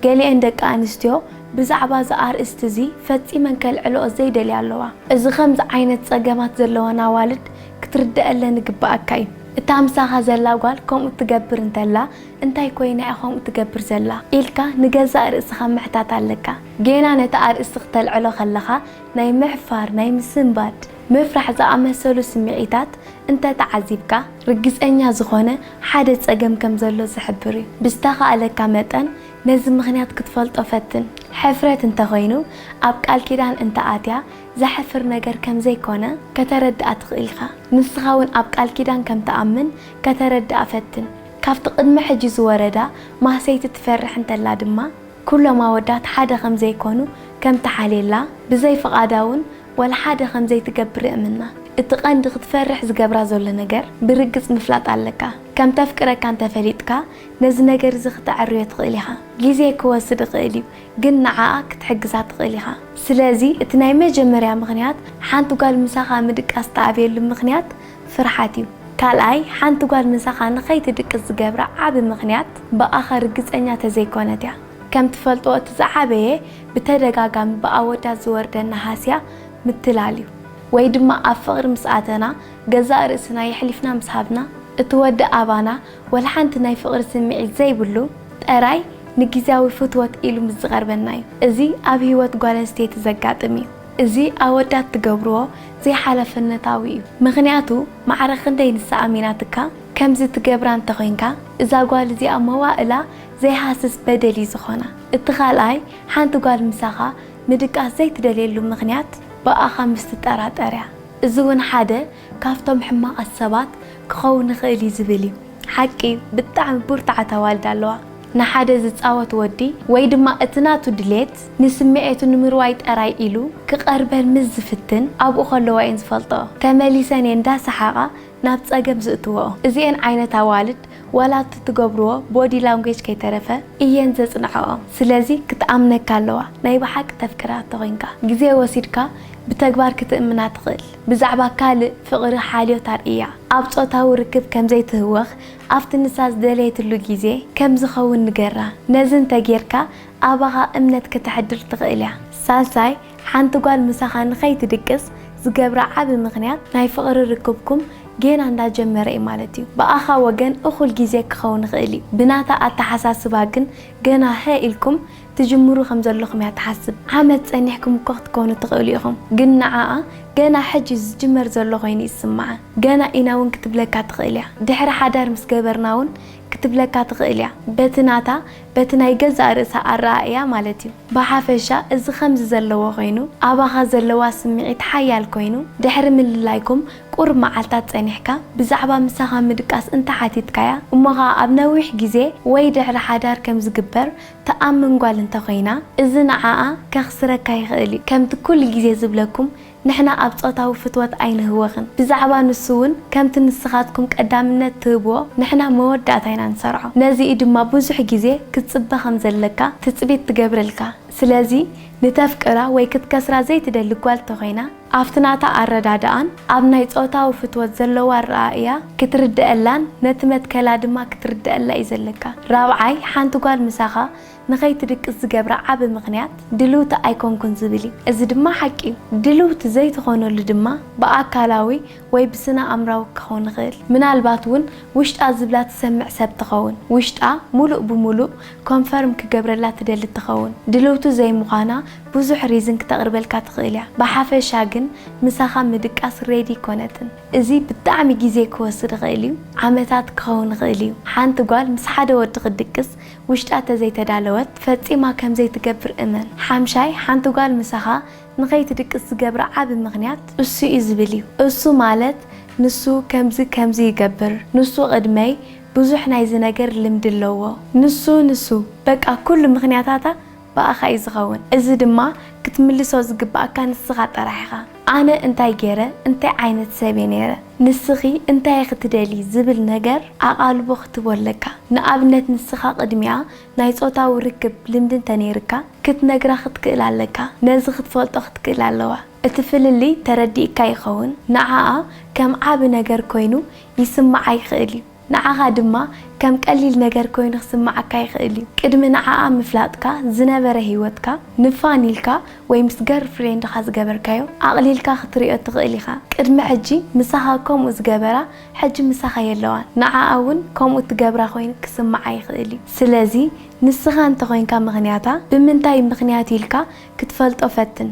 ገሊኤን ደቂ ኣንስትዮ ብዛዕባ እዚ ኣርእስቲ እዚ ፈጺመን ከልዕልኦ ዘይደልያ ኣለዋ። እዚ ከምዚ ዓይነት ጸገማት ዘለወን ኣዋልድ ክትርድኣለን ይግብኣካ እዩ። እታ ምሳኻ ዘላ ጓል ከምኡ ትገብር እንተላ፣ እንታይ ኮይና እያ ከምኡ ትገብር ዘላ? ኢልካ ንገዛእ ርእስኻ ምሕታት ኣለካ። ጌና ነቲ ኣርእስቲ ክተልዕሎ ከለኻ፣ ናይ ምሕፋር፣ ናይ ምስንባድ፣ ምፍራሕ ዝኣመሰሉ ስምዒታት እንተ ተዓዚብካ፣ ርግጸኛ ዝኾነ ሓደ ጸገም ከም ዘሎ ዝሕብር እዩ። ብዝተኻእለካ መጠን ነዚ ምኽንያት ክትፈልጦ ፈትን። ሕፍረት እንተኾይኑ፣ ኣብ ቃል ኪዳን እንተ ኣትያ ዘሕፍር ነገር ከም ዘይኮነ ከተረድኣ ትኽእል ኢኻ። ንስኻ እውን ኣብ ቃል ኪዳን ከም ትኣምን ከተረድኣ ፈትን። ካብቲ ቅድሚ ሕጂ ዝወረዳ ማህሰይቲ ትፈርሕ እንተላ ድማ፣ ኩሎም ኣወዳት ሓደ ከም ዘይኮኑ ከም ትሓልየላ፣ ብዘይ ፍቓዳ እውን ወላ ሓደ ከም ዘይትገብር እእምና። እቲ ቀንዲ ክትፈርሕ ዝገብራ ዘሎ ነገር ብርግጽ ምፍላጥ ኣለካ። ከም ተፍቅረካ እንተፈሊጥካ፣ ነዚ ነገር እዚ ክተዐርዮ ትኽእል ኢኻ። ግዜ ክወስድ ይኽእል እዩ፣ ግን ንዓኣ ክትሕግዛ ትኽእል ኢኻ። ስለዚ እቲ ናይ መጀመርያ ምኽንያት ሓንቲ ጓል ምሳኻ ምድቃስ ትኣብየሉ ምኽንያት ፍርሓት እዩ። ካልኣይ፣ ሓንቲ ጓል ምሳኻ ንኸይትድቅስ ዝገብራ ዓቢ ምኽንያት ብኣኻ ርግጸኛ ተዘይኮነት እያ። ከም ትፈልጦ፣ እቲ ዝዓበየ ብተደጋጋሚ ብኣወዳት ዝወርደና ሃስያ ምትላል እዩ። ወይ ድማ ኣብ ፍቕሪ ምስ ኣተና፣ ገዛእ ርእስና የሕሊፍና ምስ ሃብና፣ እቲ ወዲ ኣባና ወላ ሓንቲ ናይ ፍቕሪ ስምዒት ዘይብሉ፣ ጥራይ ንግዝያዊ ፍትወት ኢሉ ምስ ዝቐርበና እዩ። እዚ ኣብ ህይወት ጓል ኣንስተይቲ ዘጋጥም እዩ። እዚ ኣወዳት ትገብርዎ ዘይሓላፍነታዊ እዩ። ምኽንያቱ፣ ማዕረ ክንደይ ንሳ ኣሚናትካ፣ ከምዚ ትገብራ እንተኾይንካ፣ እዛ ጓል እዚኣ መዋእላ ዘይሃስስ በደል እዩ ዝኾና። እቲ ካልኣይ፣ ሓንቲ ጓል ምሳኻ ምድቃስ ዘይትደልየሉ ምኽንያት ብኣኻ ምስ ትጠራጠር እያ። እዚ እውን ሓደ ካብቶም ሕማቓት ሰባት ክኸውን ይኽእል እዩ ዝብል እዩ። ሓቂ፣ ብጣዕሚ ብርቱዓት ኣዋልድ ኣለዋ። ንሓደ ዝጻወት ወዲ ወይ ድማ እቲ ናቱ ድሌት ንስምዒቱ ንምርዋይ ጥራይ ኢሉ ክቐርበን ምስ ዝፍትን ኣብኡ ከለዋ እየን ዝፈልጥኦ። ተመሊሰን እየን እንዳሰሓቓ ናብ ጸገም ዝእትወኦ። እዚኤን ዓይነት ኣዋልድ ዋላ እቲ ትገብርዎ ቦዲ ላንጉጅ ከይተረፈ እየን ዘጽንዐኦ። ስለዚ ክትኣምነካ ኣለዋ ናይ ብሓቂ ተፍቅራ እንተኾይንካ። ግዜ ወሲድካ ብተግባር ክትእምና ትኽእል። ብዛዕባ ካልእ ፍቕሪ ሓልዮት ኣርእያ። ኣብ ጾታዊ ርክብ ከም ዘይትህወኽ ኣብቲ ንሳ ዝደለየትሉ ግዜ ከም ዝኸውን ንገራ። ነዚ እንተ ጌርካ ኣባኻ እምነት ከተሕድር ትኽእል እያ። ሳልሳይ፣ ሓንቲ ጓል ምሳኻ ንኸይትድቅስ ዝገብራ ዓቢ ምኽንያት ናይ ፍቕሪ ርክብኩም ጌና እንዳጀመረ እዩ ማለት እዩ። ብኣኻ ወገን እኹል ግዜ ክኸውን ይኽእል እዩ። ብናታ ኣተሓሳስባ ግን ገና ሀ ኢልኩም ትጅምሩ ከም ዘለኹም እያ ትሓስብ። ዓመት ጸኒሕኩም እኮ ክትኮኑ ትኽእሉ ኢኹም። ግን ንዓኣ ገና ሕጂ ዝጅመር ዘሎ ኮይኑ ይስምዓ። ገና ኢና እውን ክትብለካ ትኽእል እያ። ድሕሪ ሓዳር ምስ ገበርና እውን ክትብለካ ትኽእል እያ። በቲ ናታ፣ በቲ ናይ ገዛእ ርእሳ ኣረኣእያ ማለት እዩ። ብሓፈሻ እዚ ከምዚ ዘለዎ ኮይኑ፣ ኣባኻ ዘለዋ ስምዒት ሓያል ኮይኑ፣ ድሕሪ ምልላይኩም ቁሩብ መዓልታት ጸኒሕካ፣ ብዛዕባ ምሳኻ ምድቃስ እንተሓቲትካያ፣ እሞ ኸኣ ኣብ ነዊሕ ግዜ ወይ ድሕሪ ሓዳር ከም ዝግበር ትኣምን ጓል እንተኾይና፣ እዚ ንዓኣ ከኽስረካ ይኽእል እዩ። ከምቲ ኩሉ ግዜ ዝብለኩም፣ ንሕና ኣብ ጾታዊ ፍትወት ኣይንህወኽን። ብዛዕባ ንሱ እውን ከምቲ ንስኻትኩም ቀዳምነት ትህብዎ፣ ንሕና መወዳእታ ኢና ንሰርዖ። ነዚ እዩ ድማ ብዙሕ ግዜ ክትጽበ ከም ዘለካ ትጽቢት ትገብረልካ። ስለዚ ንተፍቅራ ወይ ክትከስራ ዘይትደሊ ጓል ተኾይና፣ ኣብቲ ናታ ኣረዳድኣን ኣብ ናይ ጾታዊ ፍትወት ዘለዋ ኣረኣእያ ክትርድኣላን ነቲ መትከላ ድማ ክትርድኣላ እዩ ዘለካ። ራብዓይ፣ ሓንቲ ጓል ምሳኻ ንኸይትድቅስ ዝገብራ ዓቢ ምኽንያት ድልውቲ ኣይኮንኩን ዝብል እዩ። እዚ ድማ ሓቂ እዩ። ድልውቲ ዘይትኾነሉ ድማ ብኣካላዊ ወይ ብስነ ኣእምራዊ ክኸውን ይኽእል። ምናልባት እውን ውሽጣ ዝብላ ትሰምዕ ሰብ ትኸውን። ውሽጣ ሙሉእ ብሙሉእ ኮንፈርም ክገብረላ ትደሊ ትኸውን። ድልውቲ ዘይምዃና ብዙሕ ሪዝን ክተቕርበልካ ትኽእል እያ። ብሓፈሻ ግን ምሳኻ ምድቃስ ሬዲ ኣይኮነትን። እዚ ብጣዕሚ ግዜ ክወስድ ይኽእል እዩ። ዓመታት ክኸውን ይኽእል እዩ። ሓንቲ ጓል ምስ ሓደ ወዲ ክትድቅስ ውሽጣ ተዘይተዳለወት ፈጺማ ከም ዘይትገብር እመን። ሓምሻይ፣ ሓንቲ ጓል ምሳኻ ንኸይትድቅስ ዝገብራ ዓቢ ምኽንያት እሱ እዩ ዝብል እዩ። እሱ ማለት ንሱ ከምዚ ከምዚ ይገብር፣ ንሱ ቅድመይ ብዙሕ ናይዚ ነገር ልምዲ ኣለዎ፣ ንሱ ንሱ፣ በቃ ኩሉ ምኽንያታታ ብኣኻ እዩ ዝኸውን። እዚ ድማ ክትምልሶ ዝግብኣካ ንስኻ ጥራሕ ኢኻ። ኣነ እንታይ ገይረ፣ እንታይ ዓይነት ሰብ እየ ነይረ፣ ንስኺ እንታይ ኢኺ ትደልዪ ዝብል ነገር ኣቓልቦ ክትህቦ ኣለካ። ንኣብነት ንስኻ ቅድሚኣ ናይ ጾታዊ ርክብ ልምዲ እንተነይርካ ክትነግራ ክትክእል ኣለካ። ነዚ ክትፈልጦ ክትክእል ኣለዋ። እቲ ፍልልይ ተረዲእካ ይኸውን። ንዓኣ ከም ዓቢ ነገር ኮይኑ ይስምዓ ይኽእል እዩ። ንዓኻ ድማ ከም ቀሊል ነገር ኮይኑ ክስምዓካ ይኽእል እዩ። ቅድሚ ንዓኣ ምፍላጥካ ዝነበረ ህይወትካ ንፋን ኢልካ ወይ ምስ ገርል ፍሬንድኻ ዝገበርካዮ ኣቕሊልካ ክትሪኦ ትኽእል ኢኻ። ቅድሚ ሕጂ ምሳኻ ከምኡ ዝገበራ ሕጂ ምሳኻ የለዋን። ንዓኣ እውን ከምኡ ትገብራ ኮይኑ ክስምዓ ይኽእል እዩ። ስለዚ ንስኻ እንተኾይንካ ምኽንያታ ብምንታይ ምኽንያት ኢልካ ክትፈልጦ ፈትን።